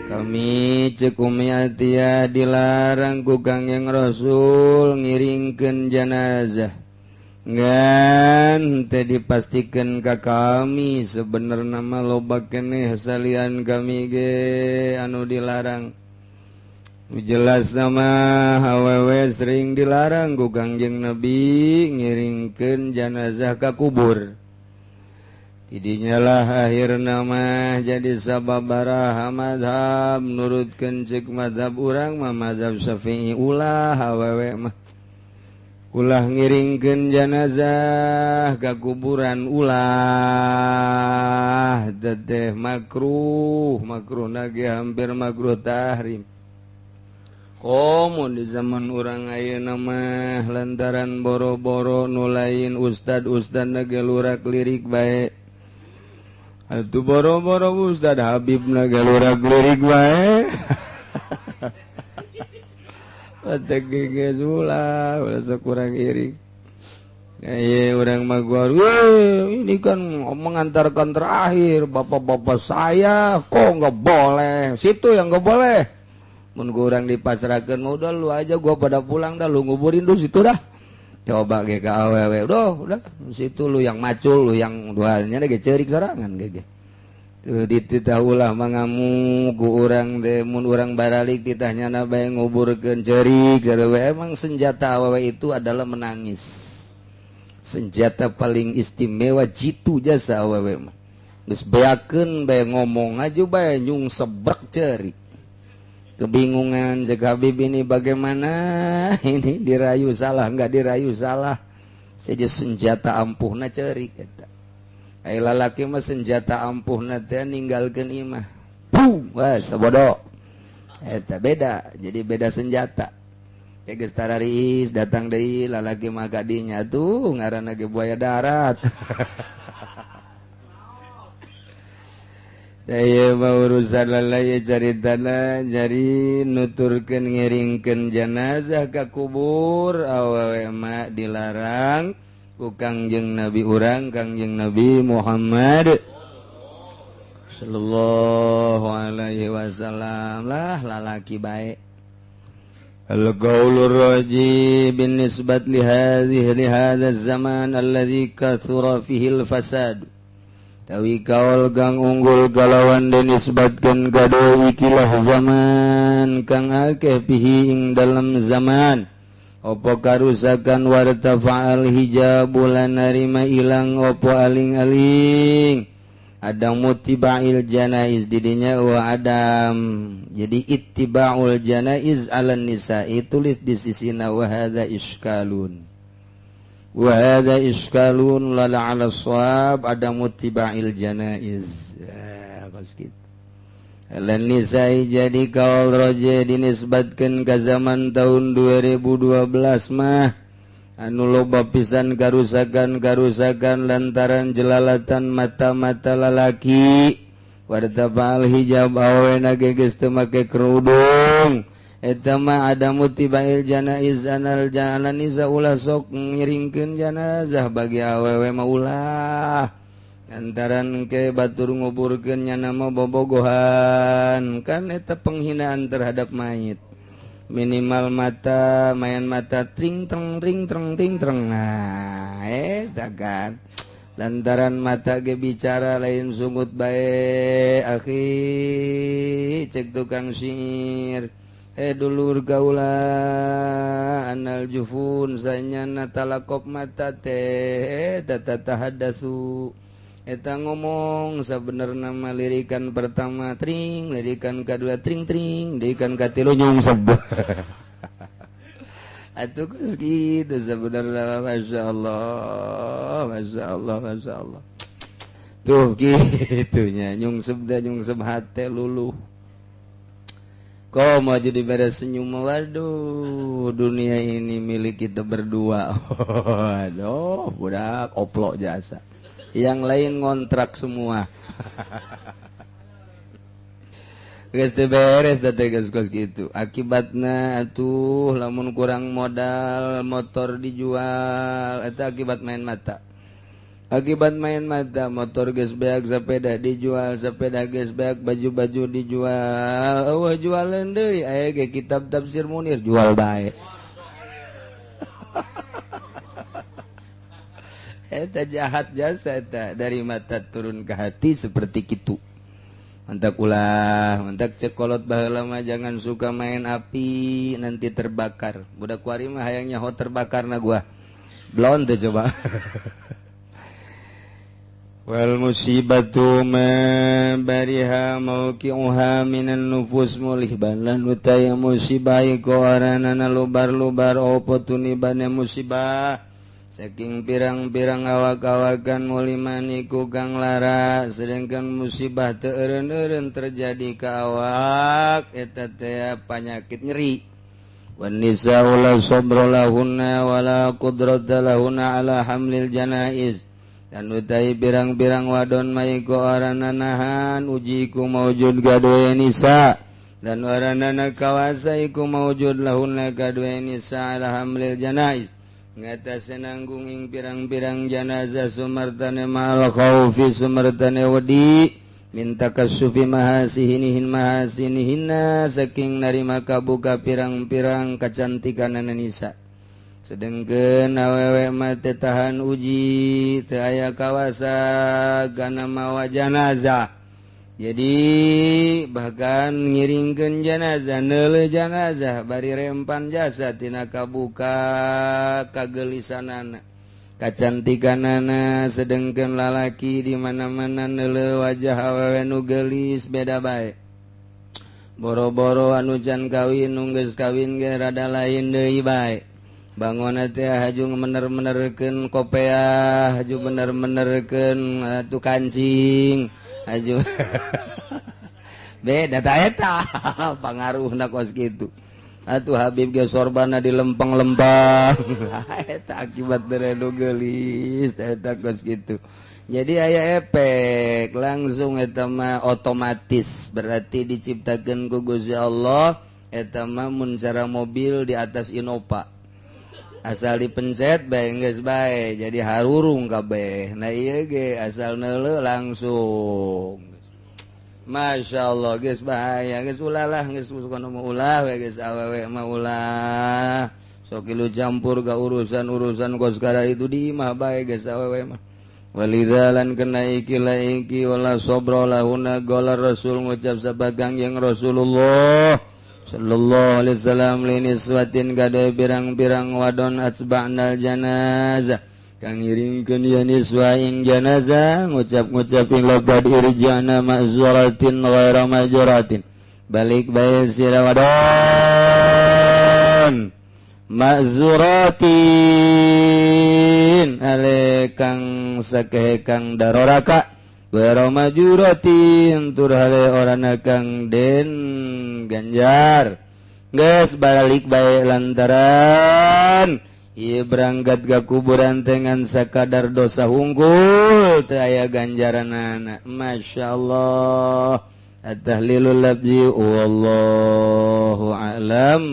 Kami cek Umi Atiyah dilarang ku Kangjeng Rasul ngiringkeun jenazah. Ngan teh dipastikan ka kami sebenarnya mah loba keneh salian kami ge anu dilarang. Jelas nama awewe sering dilarang ku Kangjeng Nabi ngiringkeun jenazah ka kubur. Tidinya lah akhirna mah jadi sababaraha madhab nurutkeun cek madhab urang mah madhab Syafi'i ulah awewe mah ulah ngiringkeun jenazah ka kuburan, ulah teteh makruh, makruh nage hampir makruh tahrim. Komo di zaman urang ayeuna mah lantaran boro-boro nu lain ustad-ustad nage lurak lirik bae. Atuh boro-boro ustad Habib nage lurak lirik bae. Batek geus ulah, ulah sok kurang iring. Ye urang mah gua, ini kan mengantarkan terakhir bapak-bapak saya kok nggak boleh, situ yang nggak boleh. Mun urang dipasrahkeun udah lu aja gua pada pulang dah, lu nguburin lu situ dah. Coba ge ka awewe, udah situ lu yang macul, lu yang duanya ge ceurik sorangan ge. Tuh dititah ulah mangamuk ku urang teh mun urang baralik titah nyana bae nguburkeun ceurik sarua. Emang senjata awewe itu adalah menangis. Senjata paling istimewa jitu jasa awewe mah. Geus beakeun bae ngomong aja bae nyung sebrek ceurik. Kebingungan cek Habib ini bagaimana ini dirayu salah enggak dirayu salah. Saja senjata ampuhna ceurik eta. Ai lalaki mah senjata ampuhna teh ninggalkeun imah. Puh, wah sabodo. Eta beda, jadi beda senjata. Ya geus tararis datang deui lalaki mah ka dinya tuh ngaranna ge buaya darat. Saya mau urusan lalai caritana jari nuturkeun ngiringkeun jenazah ka kubur awewe mah dilarang ku Kangjeng Nabi urang Kangjeng Nabi Muhammad sallallahu alaihi wasallam. Lah lalaki bae. Al-qaulur raji bin nisbat li hadhihi li hadha zaman alladhi kathura fihi al-fasad. Tawi kaul kang unggul kalawan dinisbatkeun kado ikilah zaman kang akeh pihi ing dalam zaman opo karusakan wartafa'al hijab lan narima ilang opo aling-aling ada mutiba'il janaiz didinya wa adam. Jadi ittiba'ul janaiz 'alan nisa'i tulis di sisina wa hadza iskalun. Wa hadza iskalun la 'ala shawab ada muttiba'il janaiz. Pas kitu. Lan nisa'i jadi kaul roje dinisbatkeun ka zaman tahun 2012 mah anu loba pisan karusakan-karusakan lantaran jelalatan mata-mata lalaki. Wartafa'al hijab awena ge geus teu make kerudung. Eta mah ada mutibail janaiz anal jalan nisa ulah sok ngiringkeun janazah bagi awewe mah ulah lantaran ke batur nguburkeun nyana mah bobogohan kan eta penghinaan terhadap mayit. Minimal mata mayan mata tring treng tring treng ting treng. Nah eta kan lantaran mata ge bicara lain sungut bae akhi cek tukang sihir. Dulur gaula anal jufun sanyana talakop mata teh tata tahaddasu eta ngomong sabenerna mah lirikan pertama tring, lirikan kadua tring tring, lirikan katilu nyungsep. Atuh geus kitu sabenerna masyaallah, masyaallah, masyaallah. Tuh kitunya nyungsep da nyungsep hate luluh. Kok mau jadi beres senyum, waduh dunia ini milik kita berdua. Waduh, budak oplok jasa. Yang lain ngontrak semua. Geus teu beres da teh geus kos kitu. Akibatna atuh lamun kurang modal motor dijual eta akibat main mata. Akibat main mata motor geus beak, sepeda dijual, sepeda geus beak, baju-baju dijual, eueuh jualan deui aya ge kitab tafsir Munir jual bae. Eta jahat jasa eta dari mata turun ke hati seperti kitu. Mantak ulah, mantak cekolot baheula mah jangan suka main api nanti terbakar. Budak kuari mah hayang nyaho terbakar na gua. Blon teh coba. Wal musibatu ma bariha mauqi'uha minan nufus mulihban lan utai musibah iku aranana lubar-lubar opo tunibane musibah. Saking pirang-pirang awak-awakan muliman iku kang lara sedangkan musibah teu eureun-eureun terjadi ka awak eta teh panyakit nyeri. Wan nisa'u la sabra lahunna wala qudrata lahunna ala hamlil janaiz. Dan utai pirang-pirang wadon mah iku aranana nahan uji iku maujud gadoe nisa dan aranana kawasa iku maujud lahunna gadoe nisa ala hamlil janaiz. Ngatasi nanggung ing pirang-pirang janazah sumartane ma'al khaufi sumartane wedi minta kasufi mahasihinihin mahasinihinna saking narima kabuka pirang-pirang kecantikan nisa. Sedengkeun awewe mah teu tahan uji teu aya kawasa kana mawa janazah. Jadi bahkan ngiringkeun janazah neuleuh janazah bari rempan jasa tina kabuka kagelisanana kacantikanana sedengkeun lalaki di mana-mana neuleuh wajah awewe nu geulis beda bae. Boro-boro anu can kawin nu geus kawin ge rada lain deui bae. Bangun teh haju mener-menerkeun kopeah, haju bener-menerkeun atuh kancing, haju beda ta eta pangaruhna kos kitu. Atuh Habib ge sorbana di lempeng-lempeng. Eta akibat deredo geulis eta kos kitu. Jadi aya efek langsung eta mah otomatis berarti diciptakeun ku Gusti Allah eta mah mun cara mobil di atas Innova. Asal dipencet bae geus bae jadi harurung kabeh. Nah ieu ge asal neuleuh langsung. Masya Allah geus bahaya geus ulah lah geus kono mah ulah we geus awewe mah ulah. Sok ilu campur ka urusan-urusan kos kada itu di imah bae geus awewe mah. Walidzalan kena iki la iki wala sabra lahuna qala Rasul ngucap sabagang yang Rasulullah sallallahu alaihi wasallam liniswatin gade pirang-pirang wadon atsba'nal janazah kang ngiringkeun ya niswa ing janazah ngucap-ngucap ing laqad irja'na ma'zuratin ghaira majuratin balik bae sira wadon ma'zuratin ale kang sakehe kang daroraka ghaira majuratin tur hale orana kang den ganjar geus balik bae lantaran ieu berangkat ka kuburan dengan sakadar dosa unggul teu aya ganjaranana. Masyaallah. At-tahlilul labzi wallahu a'lam.